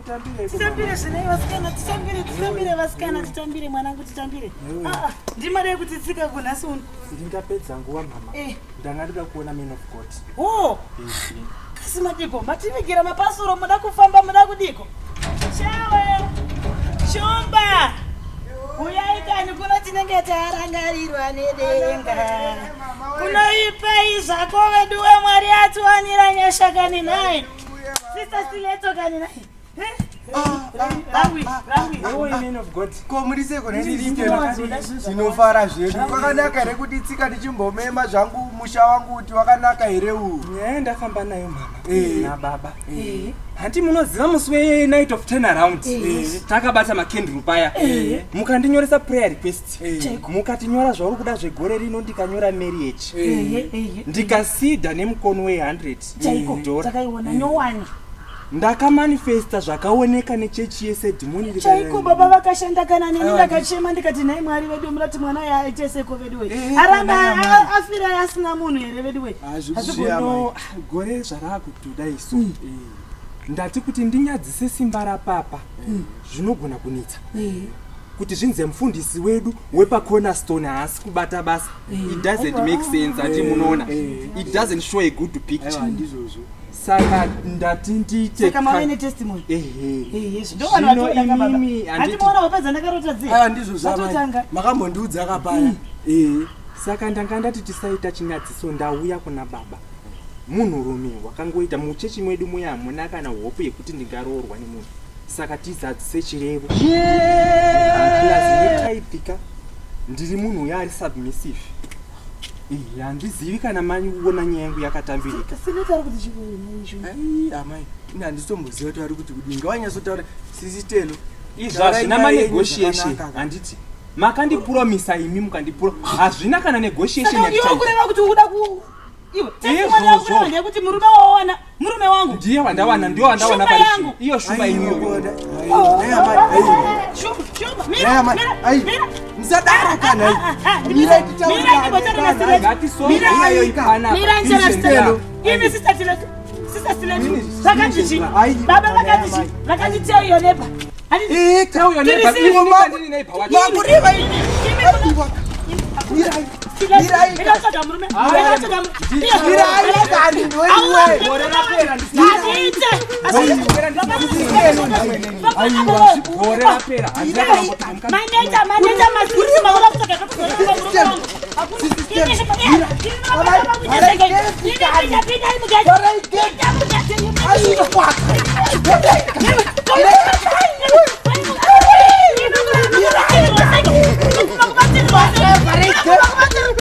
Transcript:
Mutambire. Titambire zvinei vasikana, titambire, titambire vasikana, titambire mwanangu, titambire. Ah, ah, ndima dai kuti tsika kunhasi uno. Ndingapedza nguva mama. Eh. Ndanga ndoda kuona man of God. Oh. Kasi madiko, mativigira mapasuro muda kufamba muda kudiko. Shawe. Shumba. Uyai kani kuno tinenge tarangarirwa nedenga. Kunoipai zvako veduwe Mwari atiwanira nyasha kani nhai. Sister Stiletto kani nhai. Eh? Rawi, rawi. Ewe man of God. Ko muri seko Ndiri Tinofara zvedu. Kwakanaka here kuti tsika tichimbomema zvangu musha wangu kuti wakanaka here uwu? Nyaya ndafamba nayo mama Eh. nababa. Hanti munoziva musi we night of turn around takabata makenduru paya mukandinyoresa prayer request mukatinyora zvauri kuda zvegore rino ndikanyora marriage Ehe, ehe. ndikasida nemukono we100 Chaiko, dollar. takaiona nyowani. Ndakamanifesta zvakaoneka nechechi yese dhimoni rika- Chaiko baba vakashanda kana neni ndakachema ndikati nhai Mwari vedu murati mwana uyu aite seko vedu we. Aramba afira asina munhu here vedu we. Zvino gore zvarakutoda isu ndati kuti ndinyadzise simba rapapa zvinogona kunetsa kuti zvinze mufundisi wedu wepacornerstone haasi kubata basa. It doesn't make sense, ati munoona, it doesn't show a good picture. Aiwa, ndizvozvo. Saka ndati ndiite Saka mave netestimony. Ehe. Ehe, ndo vanhu Zvino vatoda ka baba. imimi handiti- Handimuona wapedza ndakarota dziya. Aiwa, ndizvozvo amai. Vatotanga. Makambondiudza kapaya. Ee, saka ndanga ndati tisaita chinyadziso. Ndauya kuna baba, munhurume wakangoita muchechi mwedu muya hamuna kana hope yekuti ndingaroorwa nemunhu, saka tizadzise chirevo. Plus netaipika ndiri munhu uya ari submissive. Ee, handizivi kana maiona nyaya yangu yakatambirika. Sineta ari kuti chikuona izvo. Ai, amai, ini handitomboziva kuti ari kuti kudini. Ngavanyatsotaura sisitelo. Izvo hazvina manegotiation, handiti makandipromisa imi mukandipro hazvina kana negotiation Saka iwe yatichaita. kureva kuti ukuda ku iwe testimony yako Izvozvo. kureva ndeyekuti murume wawana murume wangu. Ndiye wandawana, ndiye wandawana. Shumba Pari yangu. iyo shumba iyoyo. Shumba, shumba, mira, mira, mira. Musadaro kana. Mira, mira, ndimbotaura naSileto. Ngatisongayo ipanapa. Mira njera Stiletto. Imi Sister Stiletto. Sister Stiletto. Vakati chi? Baba vakati chi? Vakati tell your neighbor. Handiti- Tell your neighbor, Tiri ini ndini neighbor wacho. Makureva Imi Stiletto. Enda utsvaga murume. Enda utsvaga murume. Mirai kani ndoiwe. Gore rapera. Hazviite. Gore rapera, handina kana kumboti mukadzi. Maneta, maneta, masirisi, maura kutsvaga zvekuzorora murume wangu. Imi, imi, imi, pinda, pinda, mugedhi. Pinda, mugedhi.